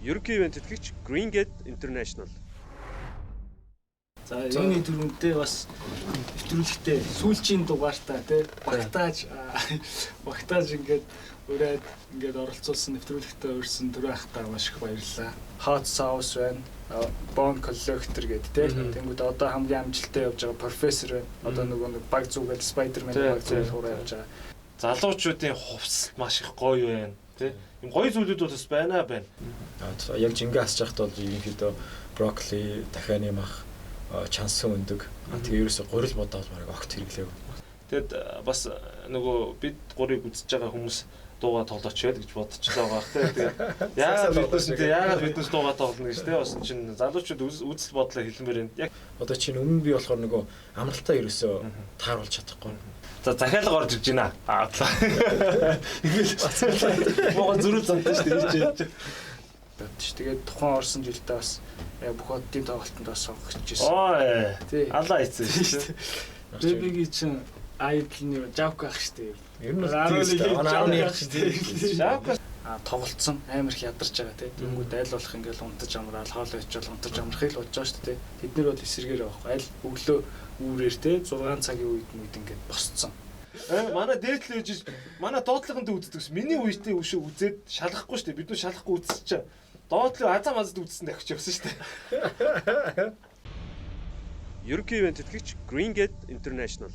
Ерөнхий ивээн тэтгэгч Green Gate International. За, юуны түрүүндээ бас нэвтрүүлэгтээ сүүлчийн дугаартаа тий багтааж багтааж ингээд ураад ингээд оролцуулсан, нэвтрүүлэгтээ урьсан түрүү ахтаа маш их баярлалаа. Hot sauce байна. Bone Collector гэдэг тий. Тэнгүүд одоо хамгийн амжилттай явж байгаа профессор байна. Одоо нөгөө нэг баг зүгэл Spider-Man баг зүгэл хураа явж байгаа. Залуучуудын хувцас маш их гоё байна. Тэ? Юм гоё зүйлүүд бол бас байна байна. Яг жингээ асч байхад бол ерөнхийдөө брокколи, дахианы мах, чансан өндөг. Тэгээ ерөөсө гурил будаа бол бараг огт хэрэглээгүй. Тэгэд бас нөгөө бид гурыг үзэж байгаа хүмүүс дууга тоглооч байл гэж бодчихлоо байгаа те. Тэгээд яагаад биднес те яагаад биднес дууга тоглоно гэж те бас чинь залуучууд үзэл бодлоо хэлмээр байна. Яг одоо чинь өмнө би болохоор нөгөө амралтаа ерөөсөө тааруулж чадахгүй. За, захиалга орж ирж байна. Аа. Ингээл могоо зөрүүл зантай шүү дээ. Тэгээд тухайн орсон жилдээ бас бүх оддын тоглолтод бас сонгогдож ирсэн. Ой. Алаа ийцэн шүү дээ. Бэбигийн чинь айдл нь Жавка ах шүү дээ. Ер нь бол 11 шүү дээ. Жавка а тоглолцсон, амар их ядарч байгаа тий. Тэнгүүд аль болох ингээл унтаж амраал, хоолоо ичвэл унтаж амрахыг л бодож байгаа шүү дээ. Тэд нар бол эсэргээр байхгүй. Аль өглөө үүрээр тий 6 цагийн үед мүд ингээд босцсон. Манай дээдл үеж манай доотлогонд үздэг ус. Миний үетэй өшөө үзээд шалгахгүй шүү дээ. Бид нар шалгахгүй үзчихээ. Доотлог азаа мазад үзсэн давхиж явсан шүү дээ. Ерөнхий ивээн тэтгэгч Green Gate International.